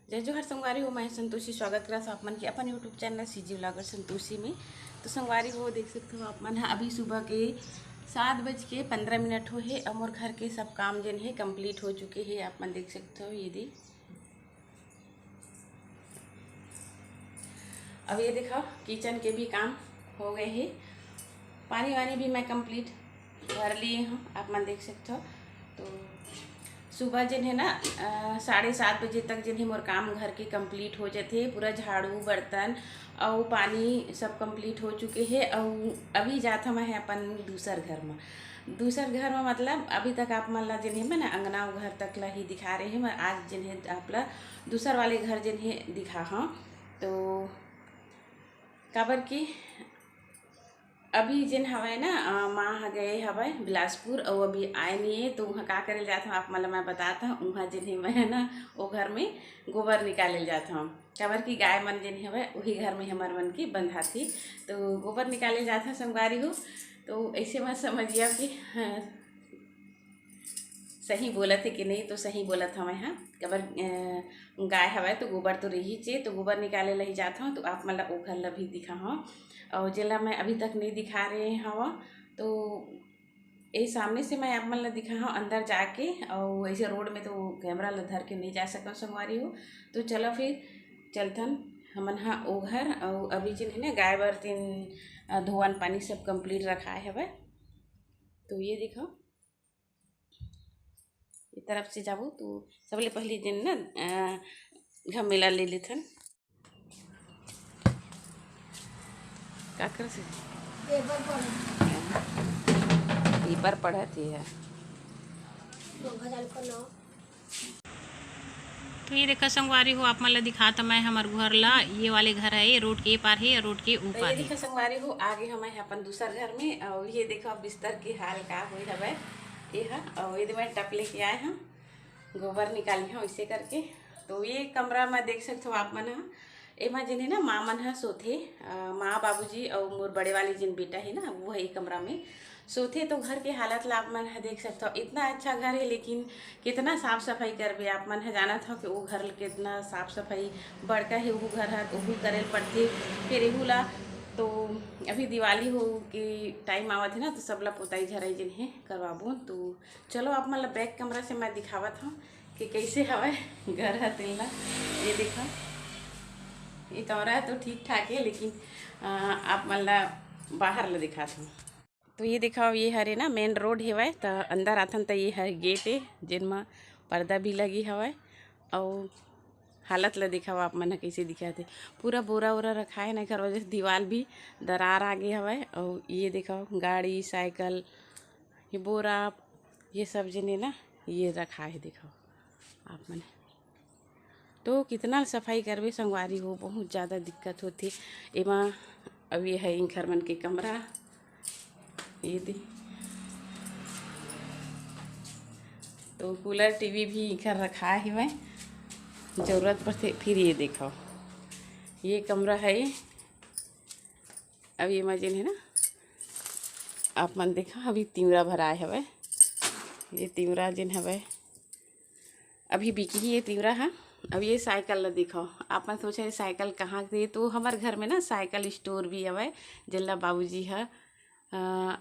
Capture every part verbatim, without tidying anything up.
जय जोहार संगवारी हो, मैं संतोषी। स्वागत करत हव आप मन के अपन YouTube channel CG vlogger Santoshi में। तो संगवारी हो, देख सकत हव आप मन ह, अभी सुबह के सात बज के पंद्रह मिनट होहे, अउ मोर घर के सब काम जेन हे कंप्लीट हो चुके हे। आप मन देख सकत हव, ये दे, अब ये देखव, किचन के भी काम हो गए हे, पानी वानी भी मैं कंप्लीट भर लिए हव, आप मन देख सकत हव। तो सुबह जेन हे ना, अ, साढ़े सात बजे तक जेन हे मोर काम घर के कंप्लीट हो जथे, पूरा झाड़ू बर्तन अउ पानी सब कंप्लीट हो चुके हे। अउ अभी जात हव मैं अपन दूसर घर म। दूसर घर म मतलब अभी तक आप मन ला जेन हे मैं ना अंगना अउ घर तक ला ही दिखा रहे हव, मैं आज जेन हे आप ला दूसर वाले घर जेन हे दिखा हव। तो काबर कि अभी जेन हवय ना, अ, माँ ह गए हवय बिलासपुर, अउ अभी आए नइ हे, तो उहाँ का करे ल जात हव, आप मन ल मैं बतात हव। उहाँ जेन हे मैं ह ना, ओ घर में गोबर निकाले ल जात हव, काबर कि गाय मन जेन हवय, उही घर में हमर मन के बंधाथे, तो गोबर निकाले ल जात हव संगवारी हो। तो ऐसे मत समझिया कि, हाँ, सही बोलत हे कि नहीं, तो सही बोलत हवय, हाँ। काबर, अ, गाय हवय तो गोबर तो रहिच हे, तो गोबर निकाले ल ही जात हव, तो आप मन ल ओ घर ल भी दिखा हव। अउ जेला मैं अभी तक नहीं दिखा रहे हव, तो ए सामने से मैं आप मन ल दिखा हव अंदर जाके, अउ ऐसे रोड में तो कैमरा ल धर के नहीं जा सकव संगवारी हो। तो चलो फिर चलथन हमन हा ओ घर। अउ अभी जेन हे ना गाय बर तेन, अ, धोवन पानी सब कंप्लीट रखाए हवय। तो ये देखव, ये तरफ से जाबो तो सबले पहले जेन ना, अ, घमेला ले लेथन। का कर से? पेपर पढ़त। पेपर पढ़त ही है। दो हज़ार को नौ। तो ये देखा संगवारी हो, आप मन ला दिखात मैं हमर घर ला, ये वाले घर है, ये रोड के ए पार है, ये रोड के ऊ तो पार ये है। देखा संगवारी हो, आगे हम है अपन दूसर घर में, और ये देखा बिस्तर के हाल का हुई हवे। ये हा, और ये मैं टप लेके आए हैं, गोबर निकाली हूँ इसे करके। तो ये कमरा में देख सकते हो आप मन हा, एमा जेन हे ना माँ मन ह सोथे, अ, माँ बाबूजी अउ मोर बड़े वाले जेन बेटा हे ना, वो ह एक कमरा में सोथे। तो घर के हालत ला आप मन ह देख सकत हव, इतना अच्छा घर हे, लेकिन कितना साफ सफाई करबे। आप मन ह जानत हव कि वो घर कितना साफ सफाई बड़का हे, वो घर ह, ओहू करे ल पड़थे। फिर एहू ला तो अभी दिवाली हो के टाइम आवत हे ना, तो सबला पोताई झराई जेन हे करवाबो। तो चलो आप मन ला बैक कमरा से मैं दिखावत हव कि कैसे हवय घर ह तेन ला। ये देखा, ये कमरा तो ठीक ठाक हे, लेकिन, अ, आप मन ला बाहर ला दिखात हव। तो ये देखा, ये हरे ना मेन रोड हेवय, त अंदर आथन त ये हर गेट हे, जेन म पर्दा भी लगी हवय। अउ हालत ला देखा, आप मन ह कैसे दिखात हे, पूरा बोरा वोरा रखा हे ना, एकर वजह से दीवाल भी दरार आ गे हवय। अउ ये देखा, गाड़ी, साइकिल, ये बोरा, ये सब जेन हे ना, ये रखा हे, देखो आप मन। तो कितना सफाई करबे संगवारी हो, बहुत ज़्यादा दिक्कत होथे एमा। अब ये है इंखर मन के कमरा, ये दे। तो कूलर, टीवी भी इंखर रखा हेवय, जरूरत पड़थे। फिर ये देखो, ये कमरा है, अब ये मा जेन हे ना, आप मन देखा, अभी तिवरा भराए हवय। ये तिवरा जेन हवय, अभी बिकही ये तिवरा ह। अब ये साइकिल ला देखो, आप मन सोचे साइकिल कहाँ से, तो हमर घर में ना साइकिल स्टोर भी हवय, जेन ला बाबूजी ह, अ,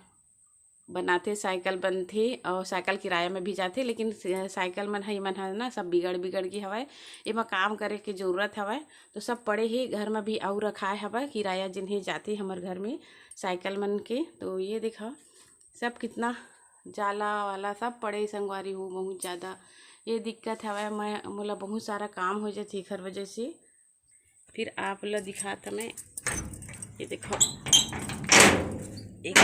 बनाथे, साइकिल बनथे अउ साइकिल किराया में भी जाथे, लेकिन स-, साइकिल मन ह, ये मन ह ना सब बिगड़ बिगड़ गे हवय। एमा काम करे के जरूरत हवय, तो सब पड़े हे घर में भी, अउ रखाए हवय किराया जेन हे जाथे हमर घर में साइकिल मन के। तो ये देखा, सब कितना जाला वाला सब पड़े हे संगवारी हो, बहुत ज़्यादा ये दिक्कत हवय। मैं, मोला बहुत सारा काम हो जाथे एखर वजह से। फिर आप ला दिखात हमें, ये देखो, एक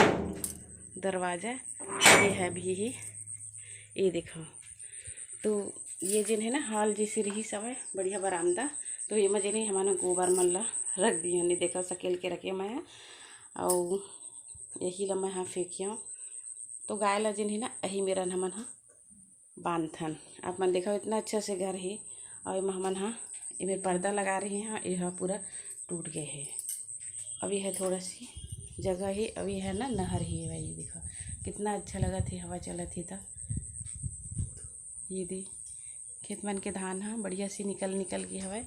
दरवाजा, ये है भी ही, ये देखो। तो ये जेन है ना, हॉल जैसे रही सब है, बढ़िया बरामदा। तो ये में जेन है, हमन गोबर मन ला रख दिए, नहीं देखो, सकेल के रखे मैं, और यही ला मैं हाँ फेंकियो। तो गाय ला जेन है ना, यही मेरन हमन हा बांधथन। आप मन देखो, इतना अच्छा से घर हे, और एमा हमन हा एमे पर्दा लगा रहे हैं, ये हा पूरा टूट गए हे। अब ये है थोड़ा सी जगह हे, अब ये है ना नहर ही है, ये देखो कितना अच्छा लगत हे, हवा चलत हे त। ये दे, खेत मन के धान ह बढ़िया से निकल निकल गे हवय।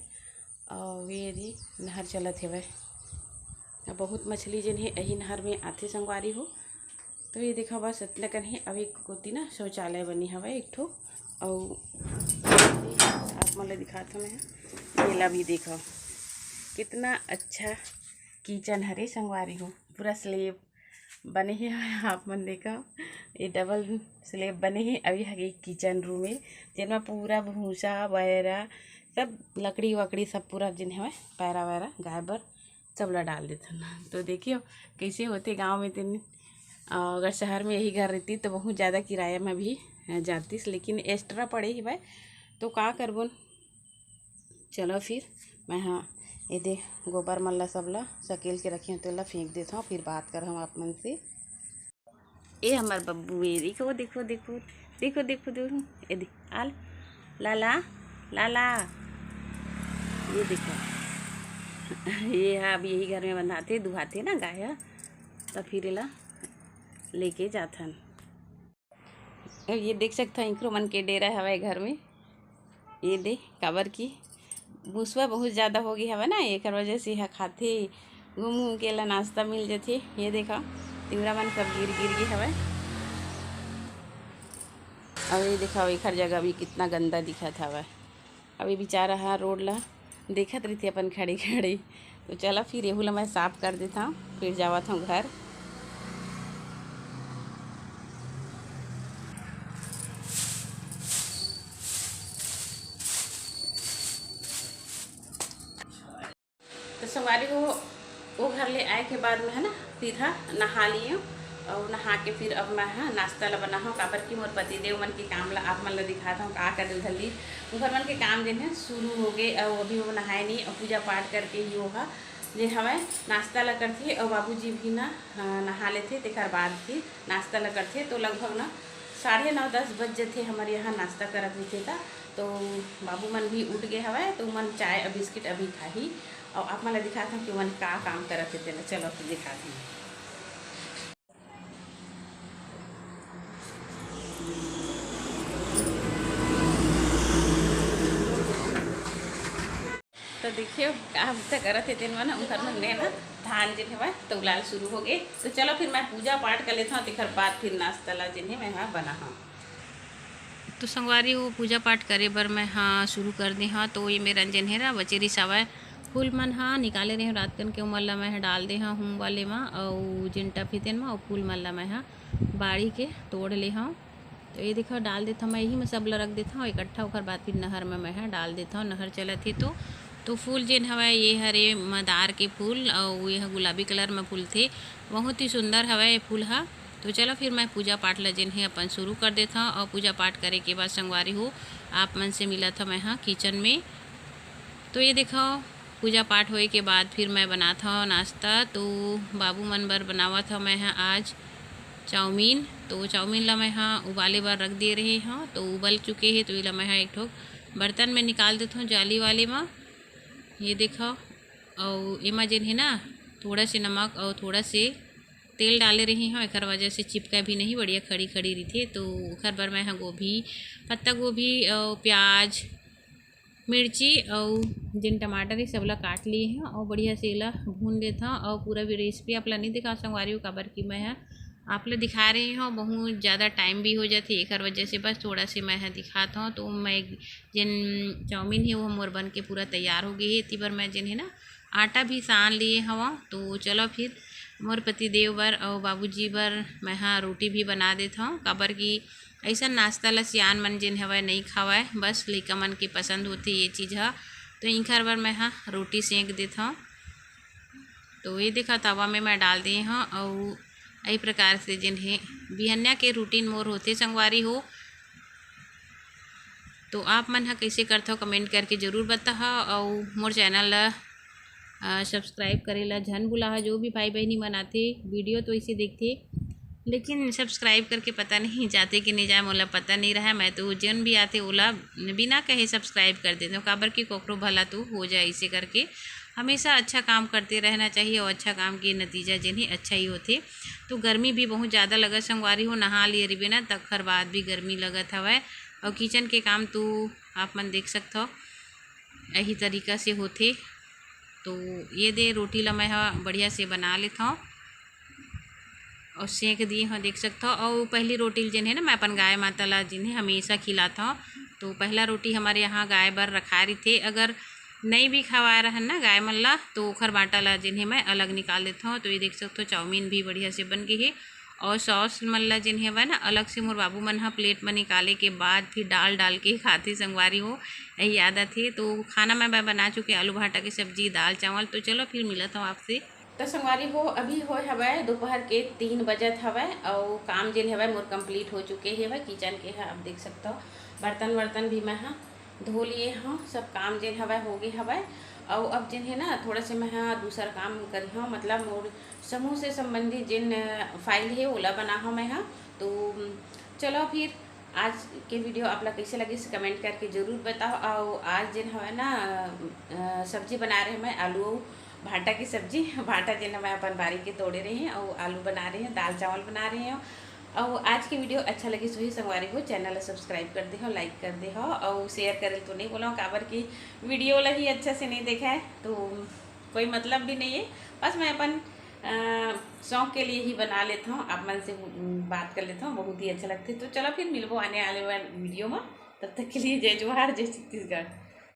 अउ ये दे नहर चलत हेवय। अब बहुत मछली जेन हे एही नहर में आथे संगवारी हो। तो ये देखा बस इतना कन हे। अब एक कोती ना शौचालय बने हवय एक ठो। अउ आप मन ल दिखात हवं मैं, येला भी देखा कितना अच्छा किचन हरे संगवारी हो। पूरा स्लेब बने हे। आप मन देखा, ये डबल स्लेब बने हे। अभी हगे किचन रूम हे, जेन म पूरा भूसा वगैरह सब लकड़ी वकड़ी सब पूरा जेन हवय पैरा वैरा गाय बर सब ला डाल देथन। तो देखियो कैसे होथे गाँव में तेन। अगर शहर में यही घर रहती तो बहुत ज़्यादा किराया में भी जातीस, लेकिन एक्स्ट्रा पड़े ही भाई, तो का करबो न। चलो फिर मैं हाँ एदे गोबर मन ला सब ला सकेल के रखे हूँ, तेला फेंक देता हूँ, फिर बात कर हम आप मन से। ए हमर बब्बू, ए देखो, देखो, देखो, देखो, देखो, देखो, ए दे, आल, लाला, लाला, ये देखो, ये हा अब यही घर में बंधाथे, दुहाथे ना गाय ह, त फिर एला लेके जाथन। अब ये देख सकथव, इंकरो मन के डेरा हवय घर में। ये दे, काबर कि मुसवा बहुत ज़्यादा हो गे हवय ना, एकर वजह से एहा खाथे, घूम घूम के एला नाश्ता मिल जथे। ये देखा, तिंवरा मन सब गिर गिर गे हवय। अब ये देखा, एकर जगह भी कितना गंदा दिखत हवय। अब ये बेचारा ह रोड ला देखत रहिथे अपन खड़े खड़े। तो चला फिर एहू ला मैं साफ कर देथव, फिर जावत हव घर। तो संगवारी हो, वो घर ले आए के बाद मैं ह ना सीधा नहा लियो, और नहा के फिर अब मैं ह नाश्ता ला बनाहूँ, काबर कि मोर पतिदेव मन के काम ला आप मन ला दिखात हूँ, का कर धरली। उनकर मन के काम जेन है शुरू हो गए, और अभी वो नहाए नहीं, और पूजा पाठ करके ही वो ह जे हवय नाश्ता ला करथे, और बाबूजी भी ना, अ, नहा लेथे, तेकर बाद फिर नाश्ता ला करथे। तो लगभग ना साढ़े नौ, दस बज जथे हमर यहाँ नाश्ता करत रहिथे त। तो बाबू मन भी उठ गए हवय, तो मन चाय और बिस्किट अभी खाही। और आप मन ला दिखात हूँ कि मन का काम करत हे तेला, चलो फिर दिखात हूँ। तो देखियो, का बुता करत हे तेन मन, उनकर मन ने ना धान जेन हवय, तो उलाल शुरू हो गए। तो चलो फिर मैं पूजा पाठ कर लेता हूँ, तेकर बाद फिर नाश्ता ला जेन है मैं हा बनाहूँ। तो संगवारी हो, पूजा पाठ करे बर मैं हा शुरू कर दे हाँ। तो ये मेर जेन है ना बचेरी सावय फूल मन हा निकाले रहे रात कन के, उमन ला मैं हा डाल दे हाँ हूम वाले मा, अउ जिन टब हे तेन मा, अउ फूल मन ला मैं हा बाड़ी के तोड़ ले हाँ। तो ये देखो, डाल देथव मैं, यही में सब ला रख देथव इकट्ठा, ओकर बाद फिर नहर में मैं ह डाल देथव, नहर चलत हे तो। तो फूल जेन हवय, ये हरे मदार के फूल, अउ ये ह गुलाबी कलर में फूलथे, बहुत ही सुंदर हवय ये फूल ह। तो चलो फिर मैं पूजा पाठ ला जेन हे अपन शुरू कर देथव, अउ पूजा पाठ करे के बाद संगवारी हो, आप मन से मिलत हव मैं ह किचन में। तो ये देखो, पूजा पाठ होए के बाद फिर मैं बनात हव नाश्ता। तो बाबू मन बर बनावत हव मैं ह आज चाउमीन। तो चाउमीन ला मैं ह उबाले बर रख दिए रहे हव, तो उबल चुके हे। तो एला मैं ह एक ठो बर्तन में निकाल देथव जाली वाले म। ये देखव, अउ एमा जेन हे ना, थोड़ा से नमक अउ थोड़ा से तेल डाले रहे हव, एकर वजह से चिपका भी नहीं, बढ़िया खड़ी खड़ी रहिथे। तो ओकर बर मैं ह गोभी, पत्ता गोभी अउ प्याज, मिर्ची अउ जेन टमाटर हे, सब ला काट लिए हव अउ बढ़िया से एला भून लेथव। अउ पूरा भी रेसिपी आप ला नहीं दिखाव संगवारी हो, काबर कि मैं ह आप ला दिखा रही हव, बहुत ज़्यादा टाइम भी हो जाथे, एकर वजह से बस थोड़ा से मैं ह दिखात हव। तो मैं जेन चाउमीन हे, वो मोर बन के पूरा तैयार हो गए हे, एती बर मैं जेन हे ना आटा भी सान लिए हव। तो चलो फिर मोर पति देव बर अउ बाबूजी बर मैं ह रोटी भी बना देथव, काबर कि अइसन नाश्ता ल सियान मन जेन हवय नइ खावय, बस लइका मन के पसंद होथे ये चीज़ ह। तो इंखर बर मैं ह रोटी सेंक देथव। तो ये देखा, तवा में मैं डाल दे हव अउ ए प्रकार से जेन हे बिहनिया के routine मोर होथे संगवारी हो। तो आप मन ह कइसे करथव, comment करके जरूर बताहा। अउ मोर channel ल अ, subscribe करे ला झन भुलाहा। जो भी भाई बहिनी मन आथे, video तो इसे देखथे, लेकिन subscribe करके पता नहीं जाथे कि नहीं जाए, मोला पता नहीं रहा। मैं तो जेन भी आथे, ओला बिना कहे subscribe कर देथव, काबर कि कोकरो भला तो हो जाए। इसे करके हमेशा अच्छा काम करते रहना चाहिए, और अच्छा काम के नतीजा जेन हे, अच्छा ही होथे। तो गर्मी भी बहुत ज़्यादा लगत संगवारी हो, नहा लिए रहिबे ना, तखर बाद भी गर्मी लगत हवय। और किचन के काम तो आप मन देख सकथव, यही तरीका से होथे। तो ये दे रोटी ला मैं ह बढ़िया से बना लेथव। और सेंक दिए हो, देख सकथव। और पहली रोटी ल जेन हे ना, मैं अपन गाय माता ला जेन हे हमेशा खिलाथव। तो पहला रोटी हमारे यहाँ गाय बर रखा रहिथे, अगर नहीं भी खवाए रहन ना गाय मन ला, तो ओखर बाटा ला जेन हे मैं अलग निकाल देथव। तो ये देख सकथव, चाउमीन भी बढ़िया से बन गे हे। और सॉस मन ला जेन हे ना, अलग से मोर बाबू मन ह प्लेट में निकाले के बाद फिर डाल डाल के खाथे संगवारी हो, यही याद आथे। तो खाना मैं बना चुके, आलू भाटा के सब्जी, दाल चावल। तो चलो फिर मिलत हव आपसे। तो संगवारी हो, अभी होए हवय दोपहर के तीन बजत हवय, अउ काम जेन हवय मोर complete हो चुके हवय। किचन के ह आप देख सकथव, बर्तन वर्तन भी मैं ह धो लिए हव, सब काम जेन हवय हो गे हवय। अउ अब जेन हे ना, थोड़ा से मैं ह दूसर काम करिहव, मतलब मोर समूह से संबंधित जेन फाइल हे ओला बनाहव मैं ह। तो चलो फिर आज के वीडियो आप ला कैसे लगिस, comment करके जरूर बताओ। अउ आज जेन हवय ना, अ, सब्जी बना रहे मैं, आलू अउ भाटा की सब्जी। भाटा जेन मैं अपन बारी के तोड़े रहे हव, अउ आलू बना रहे हव, दाल चावल बना रहे हव। अउ आज के वीडियो अच्छा लगिस होही संगवारी हो, चैनल ला subscribe कर देहव, like कर देहव, अउ share करे ल तो नहीं बोलव, काबर कि वीडियो ला ही अच्छा से नहीं देखा है तो कोई मतलब भी नहीं है। बस मैं अपन अ, शौक के लिए ही बना लेथव, आप मन से, उम, बात कर लेथव, बहुत ही अच्छा लगथे। तो चलो फिर मिलबो आने वाले वा-, वीडियो में। तब तक के लिए जय जोहार, जय छत्तीसगढ़।